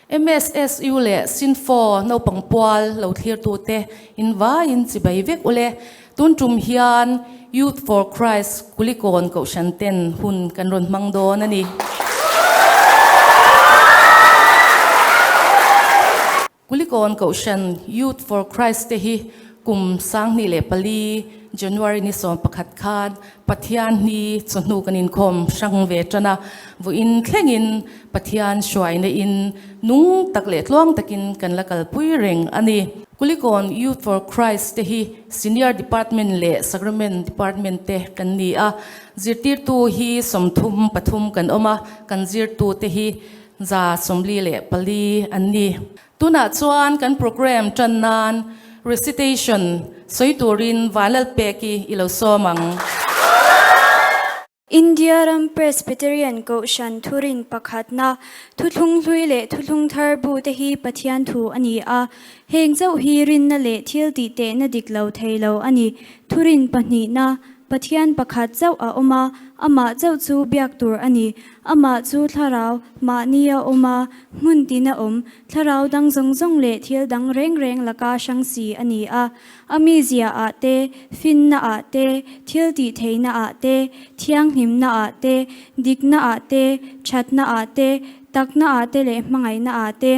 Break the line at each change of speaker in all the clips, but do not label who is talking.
MSSU leh Synfo naupang pual lo thlirtute in vaiin chibai vek ule. Tun tum hian Youth for Christ Kulikawn Kohhran ten hun kan rawn hmang dawn a ni. Kulikawn Kohhran Youth for Christ te hi kum 2004 January ni 11 khan Pathian ni chawhnu kan inkhawm hrang ve tan a, vawiin thlengin Pathian hruaina in nung tak leh tluang takin kan la kalpui reng a ni. Kulikawn Youth for Christ te hi Senior Department leh Sacrament Department te kan ni a, zirtirtu hi 33 kan awm a, kan zirtu te hi 144 an ni. Tunah chuan kan programme tan nan recitation sawi turin Vanlalpeki i lo sawm ang.
India ram Presbyterian Kohhran thurin pakhatna, Thuthlung hlui leh Thuthlung thar bu te hi Pathian thu a ni a. Heng chauh hi rinna leh thil tih tehna dik lo thei lo a ni. Thurin pahnihna, Pathian pakhat chauh a awm a, amah chauh chu biak tur a ni. Amah chu thlarau, mahni a awm a, hmun tin a awm, thlarau dang zawng zawng leh thil dang reng reng laka hrang si a ni a. A mizia ah te, finna ah te, thil tih theihna ah te, thianghlimna ah te, dikna ah te, thatna ah te, takna ah te leh hmangaihna ah te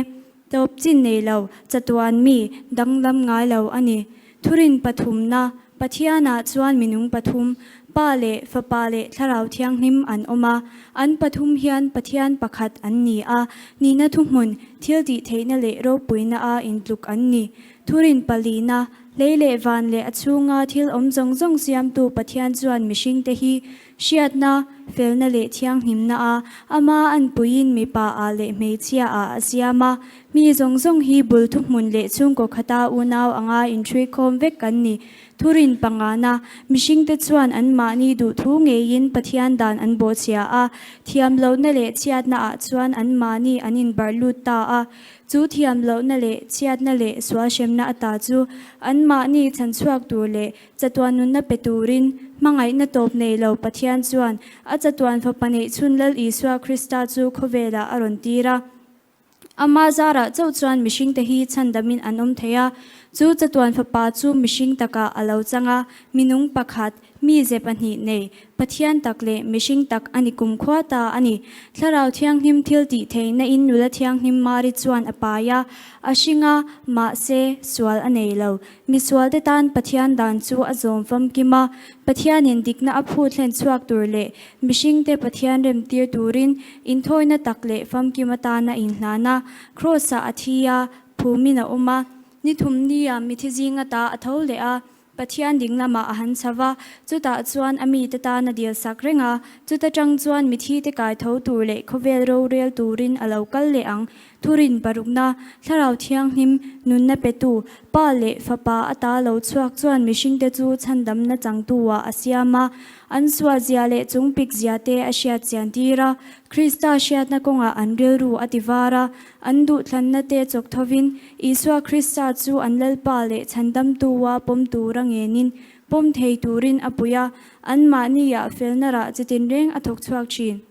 tawp chin nei lo, chatuan mi, danglam ngai lo a ni. Thurin pathumna, Pathianah chuan minung pathum, Pa leh Fapa leh Thlarau Thianghlim an awm a, an pathum hian Pathian pakhat an ni a, nihna thuhmun, thil tih theihna leh ropuina a intluk an ni. Thurin palina, Lei leh van leh a chhunga thil awm zawng zawng siamtu Pathian chuan mihringte hi hriatna, felna leh thianghlimna a ama anpuiin mipa ah leh hmeichhia ah a siam a. Mi zawng zawng hi bul thuhmun leh chhungkaw khata unau anga inhruikhawm vek kan ni. Thurin pangana, mihringte chuan anmahni duhthu ngeiin Pathian dan an bawhchhia a, thiamlohna leh chhiatna ah chuan anmahni an inbarh lut ta a. Chu thiam lohna leh chhiatna leh sual hremna ata chu anmahni chhanchhuak tur leh chatuan nunna pe turin hmangaihna tawp nei lo Pathian chuan a chatuan Fapa neihchhun Lal Isua Krista chu khawvelah a rawn tir a. Ama zarah chauh chuan mihringte hi chhandamin an awm thei a, chu chatuan Fapa chu mihring takah a lo chang a, minung pakhat, Mize pahnih nei, Pathian tak leh mihring tak a ni kumkhua ta a ni. Thlarau Thianghlim thil tih theihna in nula thianghlim Mari chuan a pai a, a hring a, mahse, sual a nei lo. Misualte tan Pathian dan chu a zawm famkim a, Pathianin dikna a phut hlen chhuak tur leh mihringte Pathian remtir turin inthawina tak leh famkim atana inhlan a, Kraws-ah a thi a, phumin a awm a, ni thumnia mithi zinga ta a tho leh a, Pathian ding lamah a han chho va, chutah chuan a mite tan a dil sak reng a, chuta tang chuan mithite kai tho tur leh khawvel rorel turin a lo kal leh ang. Thurin parukna, Thlarau Thianghlim, nunna petu, Pa leh Fapa ata lo chhuak chuan mihringte chu chhandamna changtu-ah a siam a, an sualzia leh chungpikzia te a hriat chian tir a, Krista hriatna kawngah an rilru a ti var a, an duhthlanna te chawk thovin Isua Krista chu an Lalpa leh Chhandamtua pawm tura ngenin pawm thei turin a pui a, anmahniah felna rah chi tinreng a thawk chhuak thin.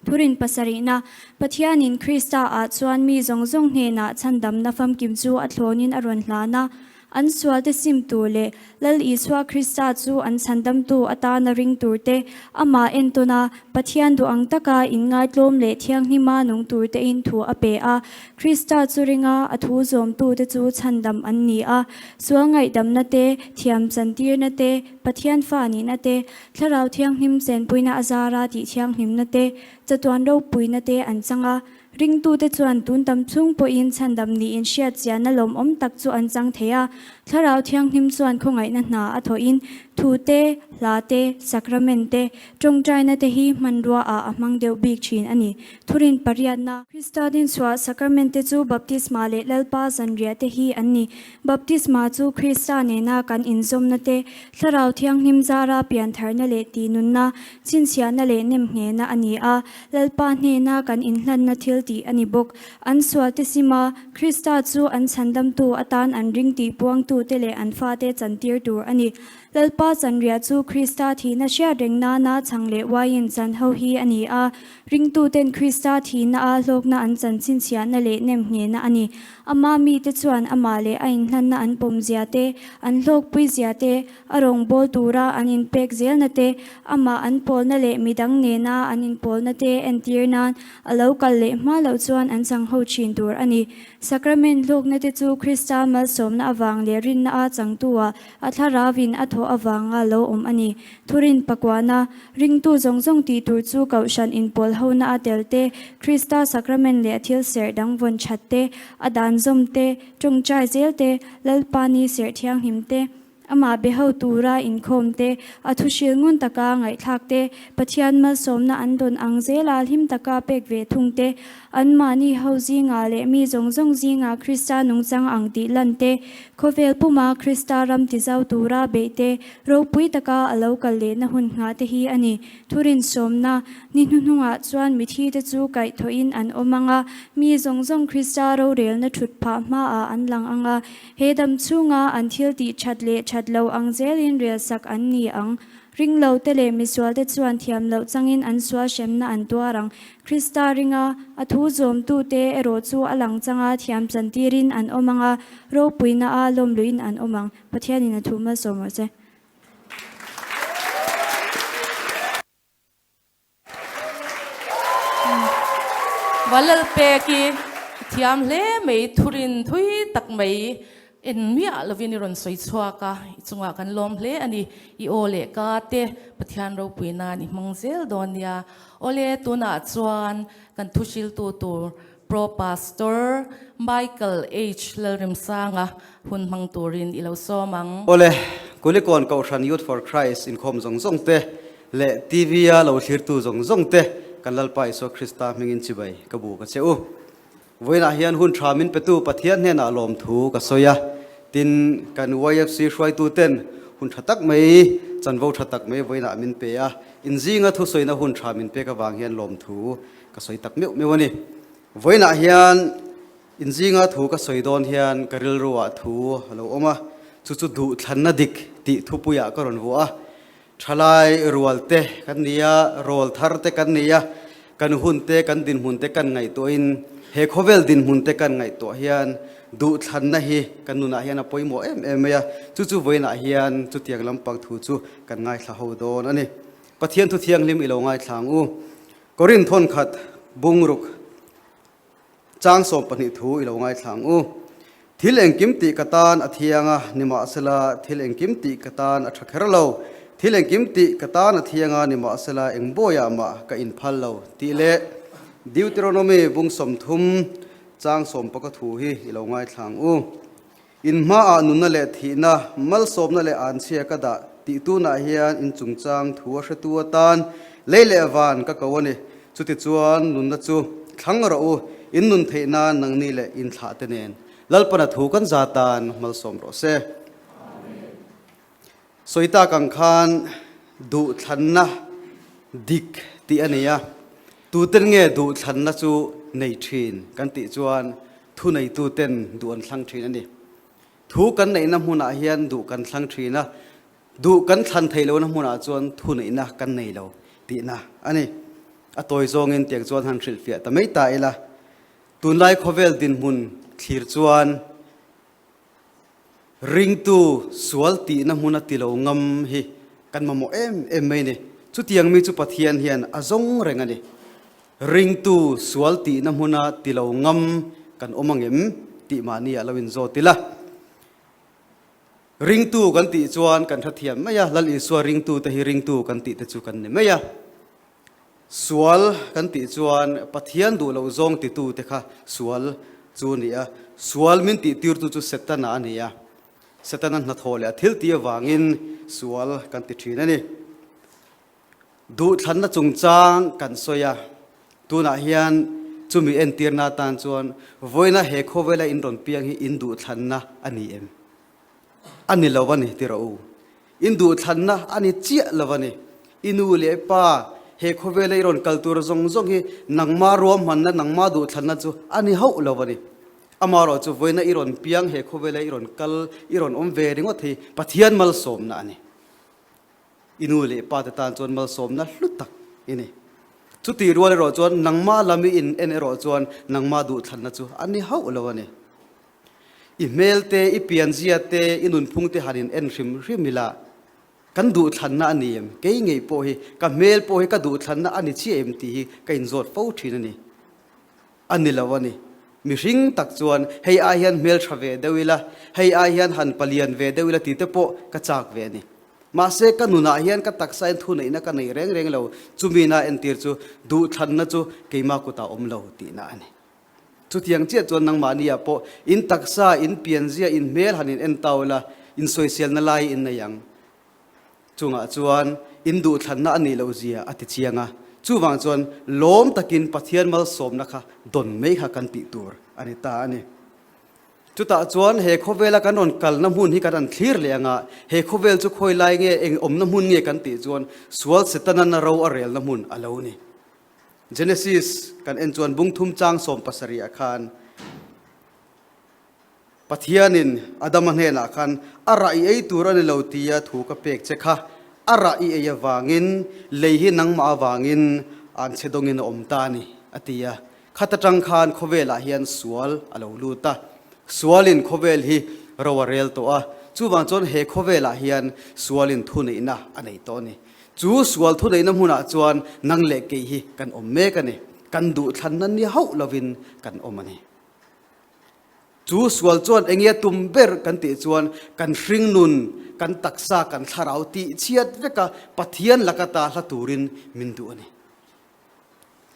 Thurin pasarihna, Pathianin Krista-ah chuan mi zawng zawng hnenah chhandamna famkim chu a thlawnin a rawn hlan a, An sualte sim tur leh Lal Isua Krista chu an chhandamtu atana ring turte, amah entawn a, Pathian duh ang taka inngaitlawm leh thianghlima nung turtein thu a pe a. Krista chu ringa a thu zawmtute chu chhandam an ni a. Sual ngaihdamna te, thiam chantirna te, Pathian fa nihna te, Thlarau Thianghlim chenpuina azara tih thianghlimna te, chatuan ropuina te an chang a. Ringtute chuan tun tam chung pawhin chhandam niin hriat chianna lawmawm tak chu an chang thei a. Thlarau Thianghlim chuan khawngaihna hna a thawhin thu te, hla te, sacrament te, tawngtaina te hi hmanrua ah a hmang deuh bik thin a ni. Thurin pariatna. Krista dinchhuah sacrament te chu baptisma leh Lalpa zanriah te hi an ni. Baptisma chu Krista nena kan inzawmna te, Thlarau Thianghlim zara piantharna leh tihnunna, chhinchhiahna leh nemnghehna a ni a. Lalpa hnena kan inhlanna thil tih a ni bawk. An sualte sim a, Krista chu an chhandamtu atan an ring tih puangtute leh an fate chantir tur a ni. Lalpa chanriah chu Krista thihna hriat reng nana chhang leh uaiin chan ho hi a ni a. Ringtuten Krista thihna a hlawkna an chan chhinchhiahna leh nem nghehna a ni. Ama mite chuan amah leh a inhlanna an pawm zia te, an hlawkpui zia te, a rawngbâwl tura an inpek zelna te, amah an pawlna leh midang nena an inpawlna te entir nan a lo kal leh hma loh chuan an chang ho thin tur a ni. Sacrament hlawkna te chu Krista malsawmna avang leh rinna a changtu-ah a thlarauin a thawh avanga lo awm a ni. Thurin pakuana, ringtu zawng zawng tih tur chu Kohhran inpawl hona a tel te, Krista sacrament leh a thil serh dang vawn that te, a dan zawm te, tawngtai zel te, Lalpa ni serh thianghlim te, Amah be ho tura inkhawm te, a thuhril ngun taka ngaihthlak te, Pathian malsawmna an dawn ang zela hlim taka pek ve thung te, anmahni ho zingah leh mi zawng zawng zingah Krista nungchang ang tih lan te, khawvel puma Krista ram tizau tura beih te, ropui taka a lo kal lehna hun nghah te hi a ni. Thurinsawmna ni hnuhnungah chuan mithi te chu kaihthawhin an awm ang a, mi zawng zawng Krista rorelna thut phah hmaah an lang ang a, He dam chhunga an thil tih that leh that lo ang zelin rel sak an ni ang. Ring lo te leh misual te chuan thiam loh changin an sual hremna an tuar ang. Krista ringa a thu zawmtu te erawh chu a lang changa thiam chantirin an awm ang a, ropuina a lawmluin an awm ang. Pathianin a thu malsawm rawh che.
Valalpek i thiam hle mai, thurin thui tak mai en miah lovin i rawn sawi chhuak a, i chungah kan lawm hle a ni. I aw leh ka te Pathian ropui nan i hmang zel dawn nia. Awle tunah chuan kan thuhriltu tur Pro Pastor Michael H Lalrimsanga hun hmang turin i lo sawm ang.
Awle, Kulikawn Kohhran Youth for Christ inkhawm zawng zawng te leh TV a lo thlirtu zawng zawng te kan Lalpa Isua Krista hmingin chibai ka bu ka che u. Vawiinah hian hun tha min petu Pathian hnenah lawmthu ka sawi a, tin kan YFC hruaitu ten hun tha tak mai, chanvo tha tak mai vawiinah min pe a, inzinga thusawina hun tha min pek avang hian lawmthu ka sawi tak meuh meuh a ni. Vawiinah hian inzinga thu ka sawi dawn hian ka rilruah thu a lo awm a, chu chu duhthlanna dik tih thupuiah ka rawn vuah a, Thalai rual te kan ni a, rawl thar te kan ni a, kan hun te, kan dinhmun te kan ngaihtuahin he khawvel dinhmun te kan ngaihtuah hian duhthlanna hi kan nunah hian a pawimawh em em mai a, chu chu vawiinah hian chutiang lampang thu chu kan ngaithla ho dawn a ni. Pathian thu thianghlim i lo ngaithla ang u. Korinth thawnkhat bungruk. Chang 12 thu i lo ngaithla ang u. Thil engkim tih ka tan a thiang a, nimahsela thil engkim tih ka tan a tha kher lo. Thil engkim tih ka tan a thiang a, nimahsela eng bawiah mah ka inphal lo tih leh Deuteronomy bung 30 chang 11 thu hi i lo ngaithla ang u. In hmaah nunna leh thihna, malsawmna leh anchhia ka dah tih tunah hian in chungchang thu a hretu atan lei leh van ka ko a ni. Chutichuan nunna chu thlang rawh u, in nun theih nan nangni leh in thlah te nen Lalpana thu kan za tan malsawm rawh se. Sawi tak ang khan duhthlanna dik tih a ni a, tuten nge duhthlanna chu nei thin kan tih chuan thuneituten duh an thlang thin a ni. Thu kan neihna hmunah hian duh kan thlang thin a, duh kan thlan theih lohna hmunah chuan thuneihna kan nei lo tihna a ni. A tawi zawngin tiang chuan han hrilhfiah ta mai ta ila, tunlai khawvel dinhmun thlir chuan Ringtu sual tihna hmuna ti lo ngam hi kan mamawh em em mai ni. Chutiang mi chu Pathian hian a zawng reng a ni. Ringtu sual tihna hmuna ti lo ngam kan awm ang em tih mahni ah lo inzawt ila. Ringtu kan tih chuan kan hrethiam mai a, Lal Isua ringtu te hi ringtu kan tih te chu kan ni mai a. Sual kan tih chuan Pathian duh loh zawng titu te kha sual chu a ni a, sual min tih tirtu chu Setana a ni a, Setana hnathawh leh a thil tih avangin sual kan ti thin a ni. Duhthlanna chungchang kan sawi a, tunah hian chumi entirna atan chuan vawiina he khawvela in rawn piang hi in duhthlanna a ni em? A ni lo a ni ti rawh u. In duhthlanna a ni chiah lo a ni. I nu leh pa, he khawvela i rawn kal tur zawng zawng hi nangma ruahmanna, nangma duhthlanna chu a ni hauh lo a ni. Amaherawh chu vawiina i rawn piang, he khawvela i rawn kal, i rawn awm ve ringawt hi Pathian malsawmna a ni. I nu leh pa te tan chuan malsawmna hlu tak i ni. Chutih rual erawh chuan nangmah lam i in en erawh chuan nangmah duhthlanna chu a ni hauh lo a ni. I hmel te, i pianzia te, i nunphung te han in en hrim hrim ila kan duhthlanna a ni em? Kei ngei pawh hi ka hmel pawh hi ka duhthlanna a ni chiah em tih hi ka inzawt fo thin a ni. A ni lo a ni. Mihring tak chuan hei ai hian hmel tha ve deuh ila, hei ai hian han palian ve deuh ila tih te pawh ka chak ve a ni. Mahse ka nunah hian ka taksa in thuneihna ka nei reng reng lo, chumi na entir chu duhthlanna chu keimah kutah awm lo tihna a ni. Chutiang chiah chuan nangmahniah pawh in taksa, in pianzia, in hmel han in en tau ila, in sawiselna lai in nei ang. Chungah chuan in duhthlanna a nih loh zia a ti chiang a, chuvang chuan lawm takin Pathian malsawmna kha dawn mai kha kan tih tur a ni ta a ni. Chutah chuan he khawvela kan rawn kalna hmun hi kan han thlir leh ang a, he khawvel chu khawi lai nge, eng awmna hmun nge kan tih chuan sual Setana ro a relna hmun a lo ni. Genesis kan en chuan bungthum chang 17 ah khan Pathianin Adama hnenah khan a rah i ei tur a ni lo tia thu ka pek che kha, a rah i ei avangin lei hi nangmah avangin an chhe dawngin a awm ta a ni, a ti a. Khat atang khan khawvelah hian sual a lo lut a, sualin khawvel hi ro a rel tawh a, chuvang chuan he khawvelah hian sualin thuneihna a nei tawh a ni. Chu sual thuneihna hmunah chuan nang leh kei hi kan awm mek a ni, kan duhthlanna ni hauh lovin kan awm a ni. Chu sual chuan eng nge tum ber kan tih chuan kan hringnun, kan taksa, kan thlarau tih chhiat veka Pathian laka ta hla turin min duh a ni.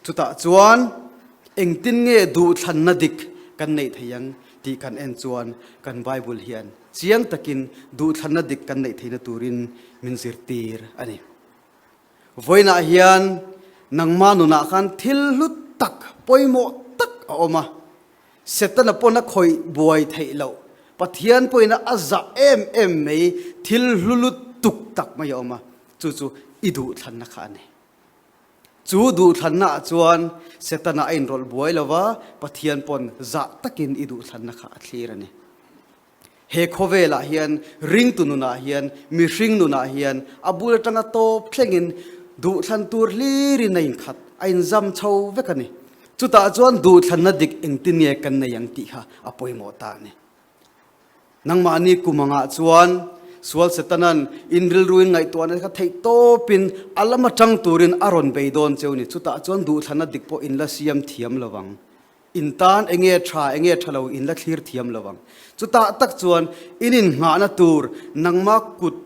Chutah chuan engtin nge duhthlanna dik kan neih thei ang tih kan en chuan kan Bible hian chiang takin duhthlanna dik kan neih theihna turin min zirtir a ni. Vawiinah hian nangmah nunah khan thil hlu tak, pawimawh tak a awm a. Setana pawn a khawih buai theih loh, Pathian pawhin a zah em em mai thil hlu lutuk tak mai a awm a, chu chu i duhthlanna kha a ni. Chu duhthlanna ah chuan Setana a inrawlh buai lo va, Pathian pawn zah takin i duhthlanna kha a thlir a ni. He khawvelah hian ringtu nunah hian, mihring nunah hian a bul atanga tawp thlengin duhthlan tur hlirin a inkhat, a inzam chho vek a ni. Chutah chuan duhthlanna dik engtin nge kan nei ang tih kha a pawimawh ta a ni. Nangmahni kum angah chuan sual Setanan in rilruin ngaihtuahna kha theih tawpin a lam atang turin a rawn bei dawn cheu ni. Chutah chuan duhthlanna dik pawh in la siam thiam lovang. In tan enge tha enge tha lo in la thlir thiam lo ang. Chutah tak chuan in innghahna tur nangmah kut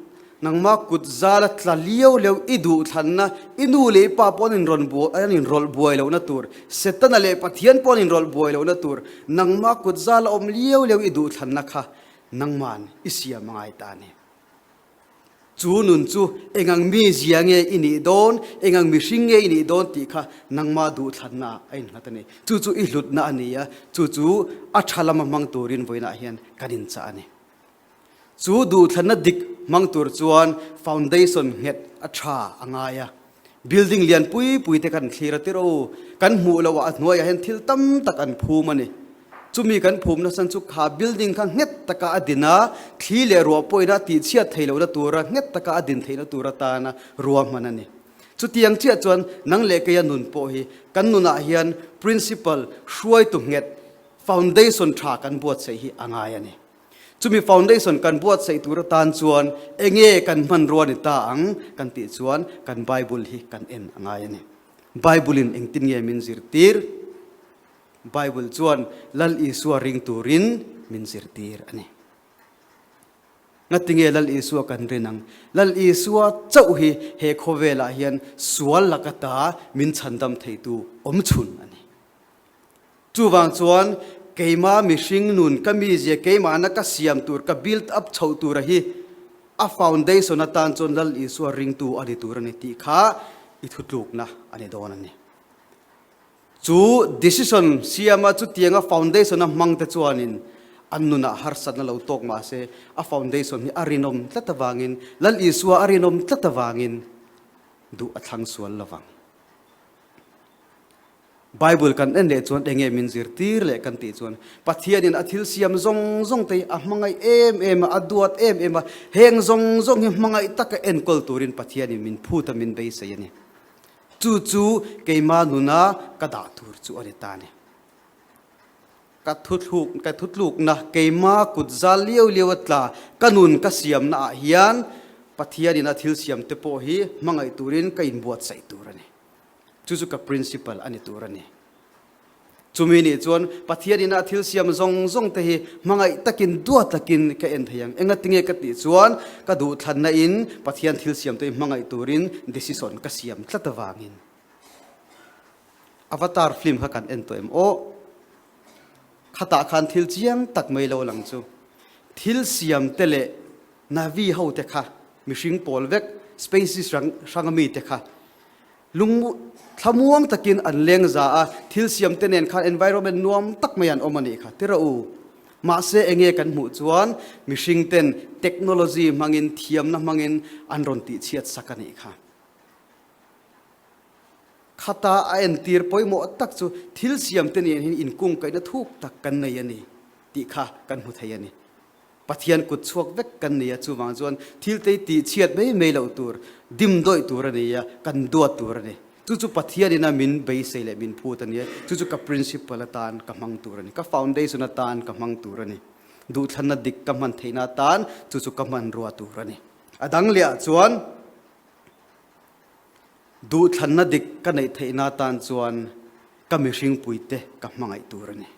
nangmah kut zala tla liau leu i duhthlanna i nu leh i pa pawh an inrawn buai an inrawlh buai lohna tur Setana leh Pathian pawh an inrawlh buai lohna tur nangmah kut zala awm liau leu i duhthlanna kha nangman i siam a ngai ta a ni. Chu nun chu engang mi zia nge i nih dawn, engang mihring nge i nih dawn tih kha nangmah duhthlanna a innghat a ni. Chu chu i hlutna a ni a, chu chu a tha lama hmang turin vawiinah hian kan inchah a ni. Chu duhthlanna dik hmang tur chuan foundation nghet a tha a ngai a. Building lian pui pui te kan thlir a tir aw, kan hmuh loh ah a hnuaiah hian thil tam tak an phum a ni. Chumi kan phum nasa chu kha building kha nghet taka a din a, thli leh ruah pawhin a tihchhiat theih lohna tura nghet taka a din theihna tur atana ruahman a ni. Chutiang chiah chuan nang leh keia nun pawh hi kan nunah hian principle hruaitu nghet foundation tha kan buatsaih hi a ngai a ni. Chumi foundation kan buatsaih tur atan chuan enge kan hmanrua ni ta ang kan tih chuan kan Bible hi kan en a ngai a ni. Bible in engtin nge min zirtir? Bible chuan Lal Isua ring turin min zirtir a ni. Ngatinge Lal Isua kan rin ang? Lal Isua chauh hi he khawvelah hian sual laka ta min chhandam theitu awmchhun a ni. Chuvang chuan keima mihring nun ka mizia keimahna ka siam tur ka build up chhoh tura hi a foundation atan chuan Lal Isua ringtu a ni tur a ni tih kha i thutlukna a ni dawn a ni. Chu decision siama chutianga foundation a hmang te chuanin an nunah harsatna lo tawk mah se a foundation hi a rinawm tlat avangin Lal Isua a rinawm tlat avangin duh a thlang sual lovang. Bible kan en leh chuan enge min zirtir leh kan tih chuan Pathianin a thil siam zawng zawng te hi a hmangaih em em a, a duat em em a, heng zawng zawng hi hmangaih taka enkawl turin Pathianin min phut a min beisei a ni. Chu chu keima nuna ka dah tur chu a ni ta a ni. Ka thuthluk ka thutlukna keima kut zal liau liau a tla ka nun ka siamna ah hian Pathianin a thil siam te pawh hi hmangaih turin ka inbuatsaih tur a ni. Chu chu ka principle a ni tur a ni. Chumi nih chuan Pathianin a thil siam zawng zawng te hi hmangaih takin duat takin ka en thei ang. Engatinge ka tih chuan ka duhthlanna in Pathian thil siam te hi hmangaih turin decision ka siam tlat avangin. Avatar film kha kan en tawh em aw? Khatah khan thil chiang tak mai lo lang chu. Thil siam te leh Na'vi ho te kha mihring pawl vek species hrang hrang ami te kha Lung thlamuang takin an leng za a, thil siam te nen khan environment nuam tak mai an awm a nih kha, ti rawh u. Mahse enge kan hmuh chuan mihring ten technology hmangin thiamna hmangin an rawn tihchhiat sak a nih kha. Khata a entir pawimawh tak chu thil siam te nen hian inkungkaihna thuk tak kan nei a ni tih kha kan hmu thei a ni. Pathian kut chhuak vek kan ni a, chuvang chuan thil te hi tihchhiat mai mai loh tur, dim dawih tur a ni a, kan duat tur a ni. Chu chu Pathianin a min beisei leh min phut a ni a, chu chu ka principle atan ka hmang tur a ni, ka foundation atan ka hmang tur a ni, duhthlanna dik ka hman theihna atan chu chu ka hmanrua tur a ni. A dang lehah chuan duhthlanna dik ka neih theihna atan chuan ka mihringpuite ka hmangaih tur a ni.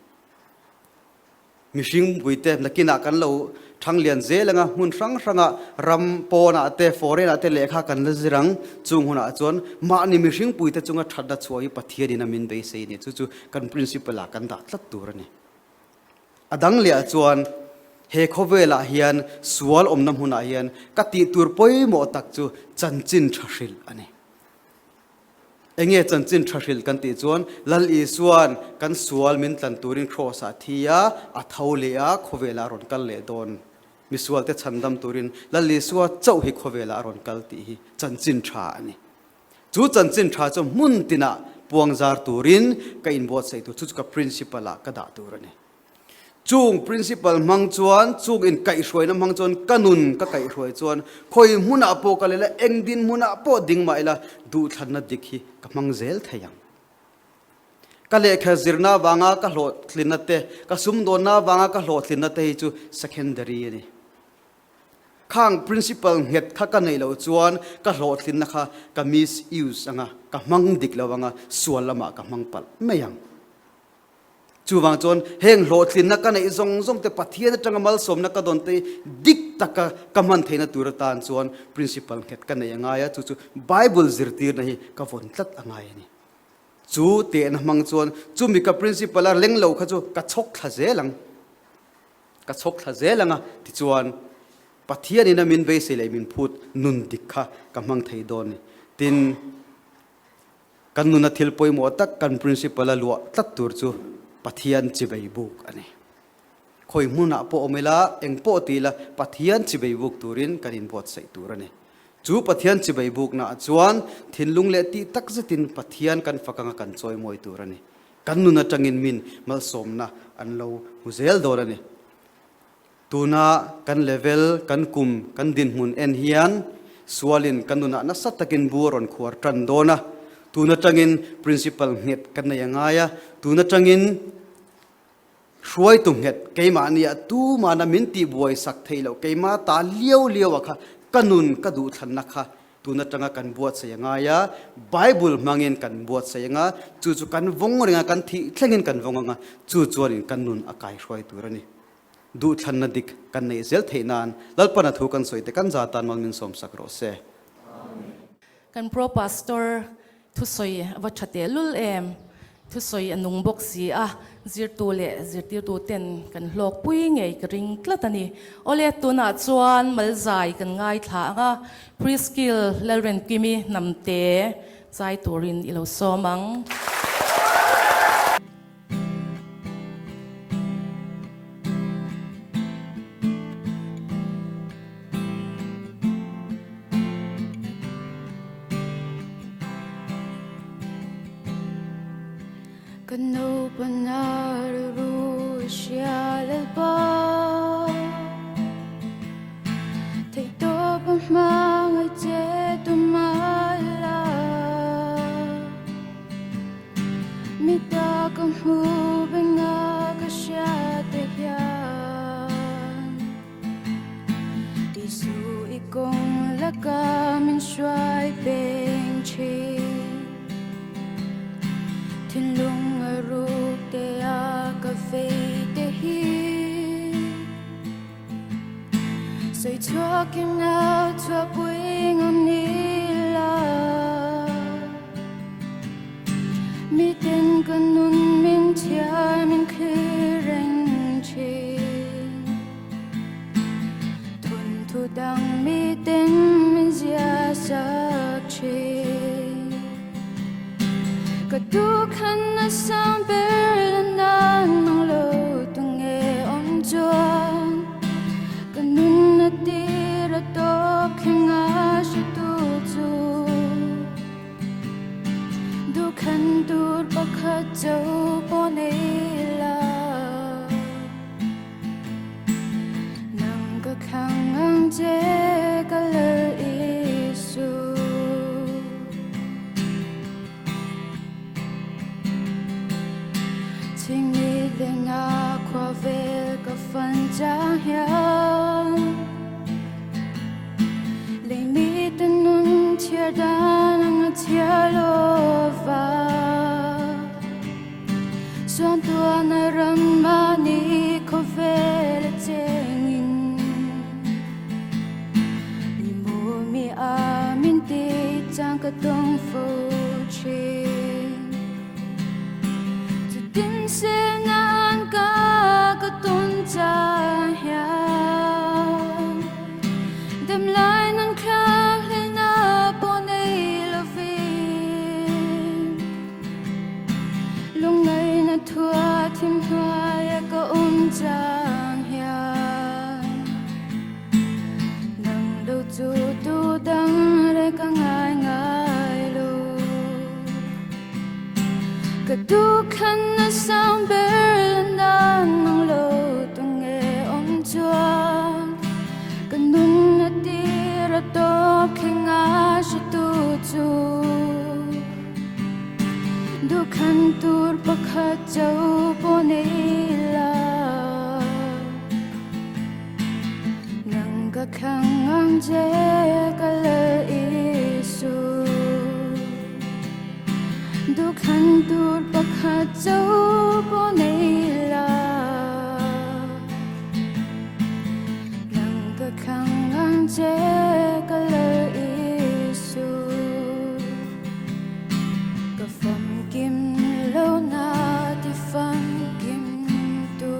Mihring puite nakinah kan lo thang lian zel anga hmun hrang hranga ram pawnah te foreign ah te lehkha kan la zir ang. Chung hunah chuan mahni mihring puite chunga thatna chhuah hi Pathianin a min beisei a ni. Chu chu kan principle ah kan dah tlat tur a ni. A dang lehah chuan he khawvelah hian sual awmna hmunah hian ka tih tur pawimawh tak chu chanchin tha hrilh a ni. Enge chanchin tha hrilh kan tih chuan Lal Isuan kan sual min tlan turin Kraws ah thi a, a tho leh a, khawvelah a rawn kal leh dawn. Misualte chhandam turin Lal Isua chauh hi khawvelah a rawn kal tih hi chanchin tha a ni. Chu chanchin tha chu hmun tinah puangzar turin ka inbuatsaih tur, chu chu ka principle ah ka dah tur a ni. Chung principle hmang chuan, chung inkaihhruaina hmang chuan ka nun ka kaihhruai chuan khawi hmunah pawh ka lel a, eng din hmunah pawh ding mah ila duhthlanna dik hi ka hmang zel thei ang. Ka lehkha zirna avanga ka hlawhtlinna te, ka sumdawnna avanga ka hlawhtlinna te hi chu secondary a ni. Khang principle nghet kha ka neih loh chuan ka hlawhtlinna kha ka misuse anga, ka hmang dik lo anga, sual lamah ka hmang palh mai ang. Chuvang chuan heng hlawhtlinna ka neih zawng zawng te Pathian atanga malsawmna ka dawn te dik taka ka hman theihna tur atan chuan principle nghet ka nei a ngai a, chu chu Bible zirtirna hi ka vawn tlat a ngai a ni. Chu tehna hmang chuan chumi ka principle a leng lo kha chu ka chhawk thla zel ang, ka chhawk thla zel ang a, tichuan Pathianin a min beisei leh min phut nun dik kha ka hmang thei dawn a ni. Tin. Kan nuna thil pawimawh tak kan principle a luah tlat tur chu Pathian chibei buk a ni. Khawi hmunah pawh awm ila, eng pawh ti ila, Pathian chibei buk turin kan inbuatsaih tur a ni. Chu Pathian chibei buknaah chuan thinlung leh tih tak zetin Pathian kan fak anga kan chawimawi tur a ni. Kan nun atangin min malsawmna an lo hmu zel dawn a ni. Tuna kan level, kan kum, kan dinhmun en hian sualin kan nunah nasa takin bu a rawn khuar tan dawn a. Tun atangin principle nghet kan nei a ngai a, tun atangin hruaitu nghet keimahnia tumana min tihbuai sak theih loh keima ta liau liau a kha ka nun ka duhthlanna kha tun atanga kan buatsaih a ngai a, Bible hmangin kan buatsaih anga chu chu kan vawng reng a, kan thih thlengin kan vawng anga chu chuanin kan nun a kaihruai tur a ni. Duhthlanna dik kan neih zel theih nan Lalpana thu kan sawi te kan za tan mal min sawmsak rawh se.
Kan Pro Pastor thusawi a va tha teh lul em? Thusawi a nung bawk si a, zirtu leh zirtirtu ten kan hlawkpui ngei ka ring tlat a ni. Awle, tunah chuan Malzai kan ngaithla ang a, Pre-skill Lalrenkimi Hnamte zai turin i lo sawm ang.
Ka naupan a rilru i hria Lalpa. Theihtawp a hmangaih che tumah la. Mi ta ka hmu benga ka hria te hian. Isu i kawng laka min hruai peng thin. Thinlung a ruk te a ka vei te hi. Sawi chhuakin au chhuahpui ngam ni la. Miten ka nun min thiar min thlir reng thin. Thun thu dang miten min zia sak thin. Ka duhkhan a sang ber la nan mang lo tu nge awm chuan. Ka nun a tir a tawp thleng a hre tu chu. Duhkhan tur pakhat cho pawh nei la. Nang ka thlang ang che ka Lal Isu. Chingmi lenga khua vel ka fan chang hian. Lei mi te nun chhiar dan ang a chhiar lo va. Suan tuan a ram mahni khawvel a chengin. Ni maw mi a min ti chang ka tawng fo thin. Chutin selna an ka ka tawn chang hian. Dem lai nun thlak hlelna pawh nei lovin. Lungngaihna thua thim hnuaia ka awm chang hian. Nang lo chu tu dang reng ka ngai ngai lo. Ka duhkhan a sang ber la nan mang lo tu nge awm chuan. Ka nun a tir a tawp thleng a hre tu chu. Duhkhan tur pakhat cho pawh nei la. Nang ka thlang ang che ka Lal Isu. Duhkhan tur pakhat cho pawh nei la. Nang ka thlang ang che ka Lal Isu. Ka famkim lo na ti famkim tu.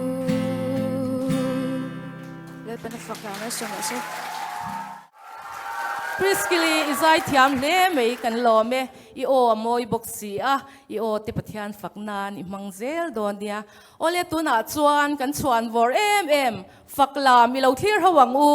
Lalpan a fak hlauh mai sawm rawh se.
Priskili i zaithiam hle mai kan lawm e, i aw a mawi bawk si a, i aw te Pathian fak nan i hmang zel dawn nia. Awle tunah chuan kan chhuan vawr em em, fak lam i lo thlir ho ang u.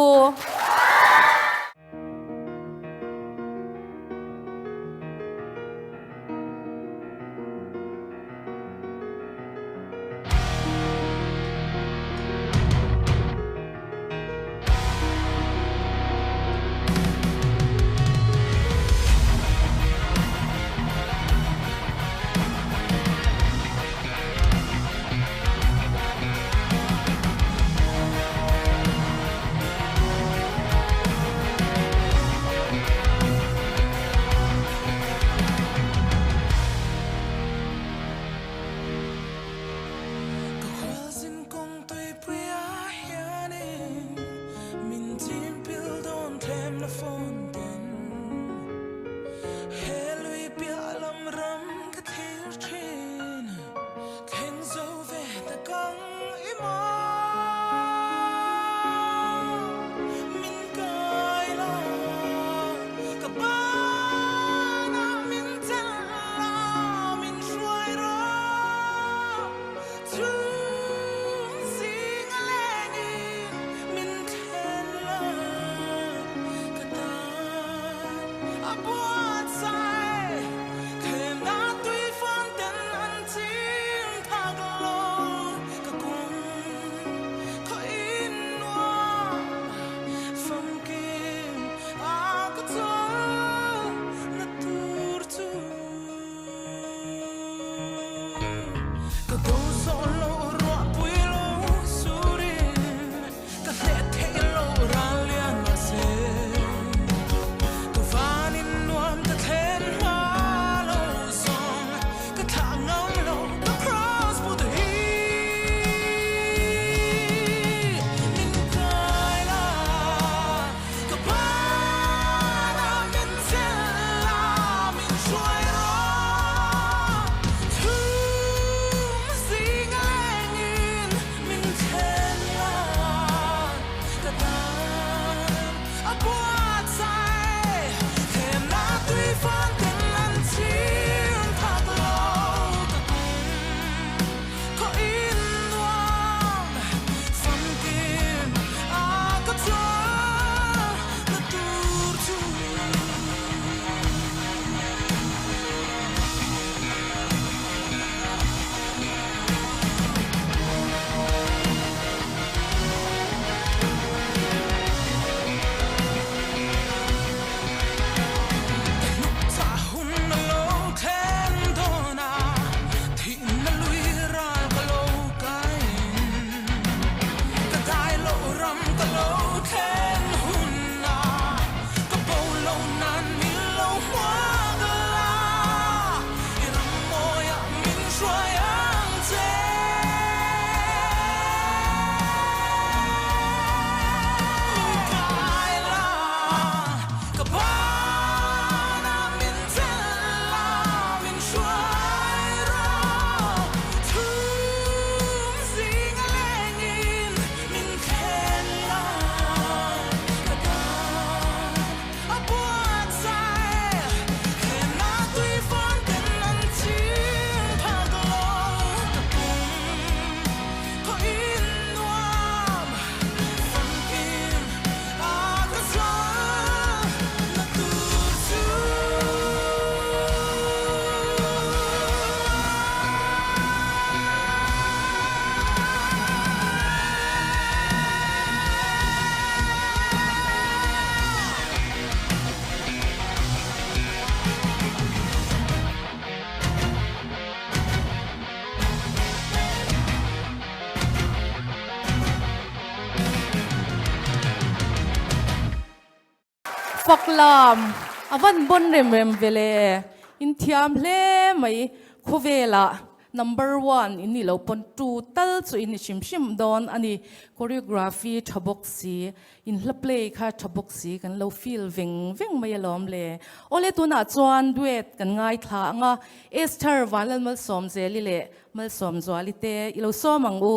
Faklam a van bon rem rem ve le. In thiam hle mai khawvelah Number one in nih loh pawn two tal chu in ni hrim hrim dawn a ni. Choreography tha bawk si, in hla play kha tha bawk si kan lo feel veng veng mai alawm le. Awle tunah chuan duet kan ngaithla ang a, Esther Vanlalmalsawmzeli leh Malsawmzuali te i lo sawm ang u.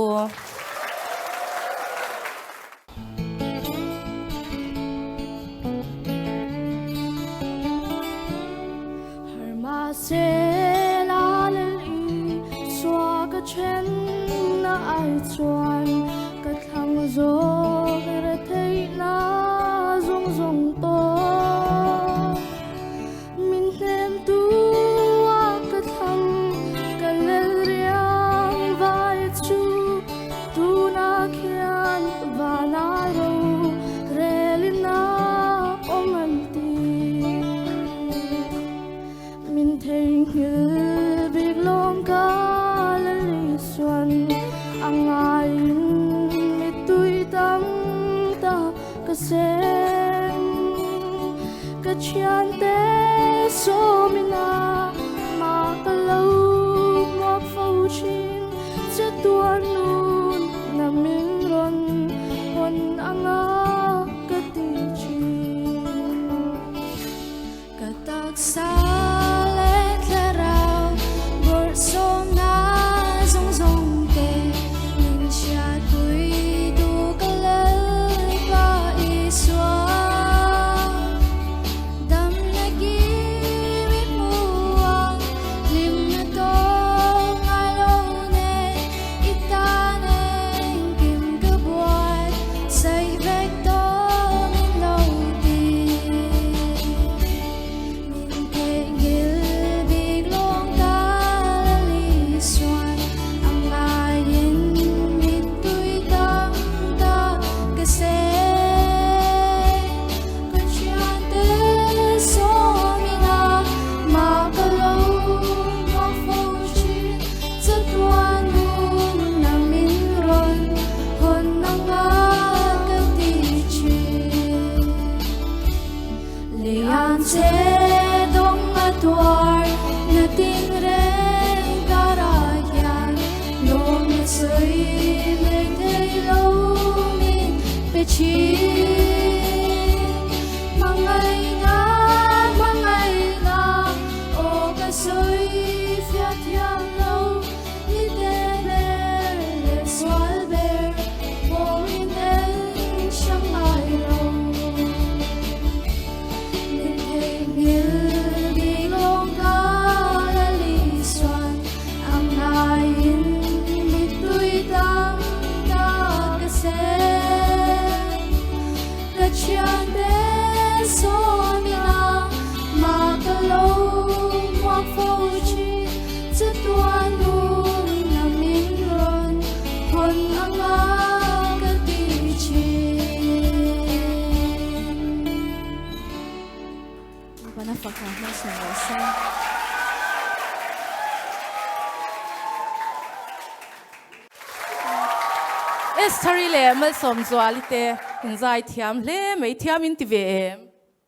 Estheri leh Malsawmzuali te in zai thiam hle mai, thiam in ti ve em?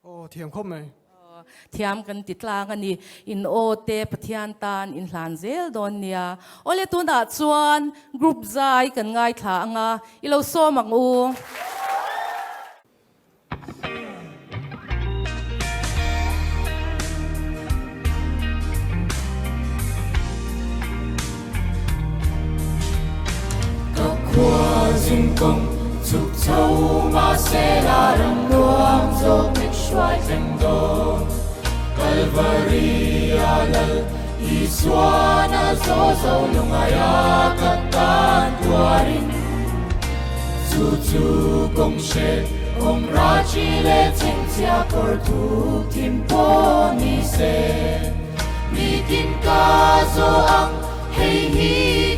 Aw, thiam khawp mai.
Thiam kan ti tlang a ni. In aw te Pathian tan in hlan zel dawn nia. Awle tunah chuan group zai kan ngaithla anga i lo sawm ang u.
Ka khua zing kawng chhuk chho mahse la ram nuam zawk min hruai thleng dawn. Kalvari a lal Isuan a zaw zo lungaia ka tan tuarin chu chu kawng hre awm rachi leh chhingchhia kawr thuk thim pawh ni se. Nitin ka zawh ang, hei hi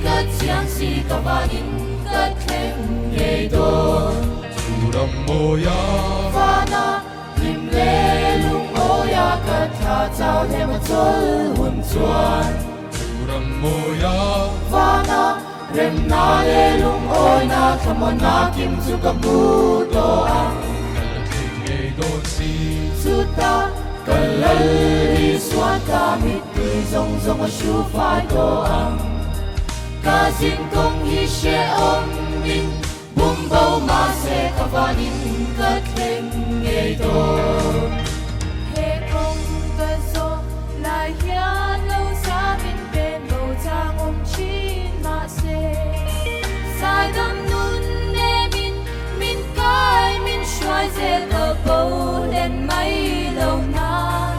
ka chiang si ka vanin ka thleng ngei dawn.
Chu ram mawia.
Vana hlim leh lungawia ka thla chau hlem a chawl hun chuan.
Chu ram mawia.
Vana remna leh lungawina thlamuanna kim chu ka hmu tawh ang.
Ka la thleng ngei dawn si.
Chuta ka lal Isuan ka mittui zawng zawng a hru fai tawh ang. Ka zin kawng hi hrehawm in bum bo mahse ka vanin ka thleng ngei dawn.
He kawng ka zawh lai hian lo samin pen bo chang awm thin mahse saidam nun nemin min kai min hruai zel ka bo hlen mai lo nan.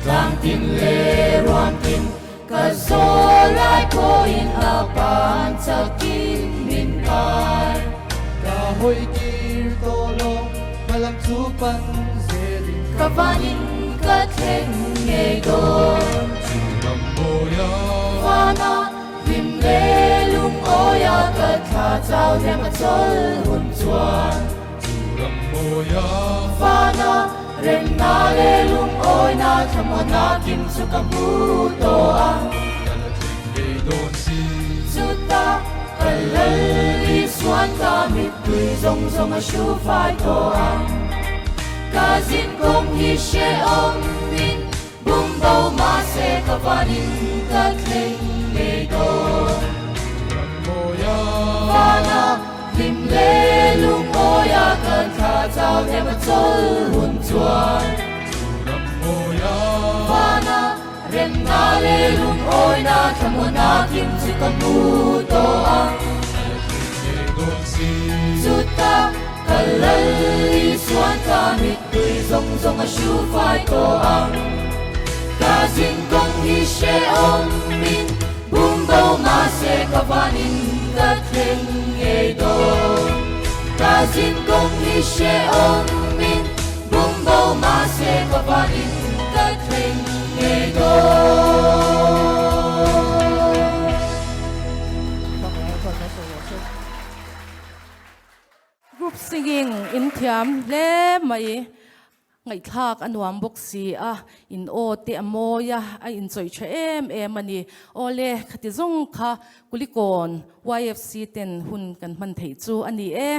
Tlang tin leh ruam tin ka zawh lai pawhin a pan chakin min kai.
Ka hawi kir tawh lo, hmalam chu pan zelin.
Ka vanin ka thleng ngei dawn.
Chu ram mawia.
Vana hlim leh lungawia ka thla chau hnem a chawl hun chuan.
Chu ram mawia.
Vana remna leh lungawina thlamuanna kim chu ka hmu tawh ang.
Ka la thleng ngei dawn si.
Chutah ka lal Isuan ka mittui zawng zawng a hru fai tawh ang. Ka zin kawng hi hrehawm in bum bo mahse ka vanin ka thleng ngei dawn.
Ram mawia.
Vana hlim leh lungawia ka thla chau hnem a chawl hun chuan.
Chu ram mawia.
Vana remna leh lungawina thlamuanna kim chu ka hmu tawh ang.
Ka la thleng ngei dawn si.
Chutah ka lal Isuan ka mittui zawng zawng a hru fai tawh ang. Ka zin kawng hi hrehawm in bum bo mahse ka vanin ka thleng ngei dawn. Ka zin kawng hi hrehawm in bum bo mahse ka vanin ka thleng ngei dawn.
Group singing in thiam hle mai. Ngaihthlak a nuam bawk si a, in aw te a mawi a, a inchawih tha em em a ni. Awle, khati zawng kha Kulikawn YFC ten hun kan hman theih chu a ni e.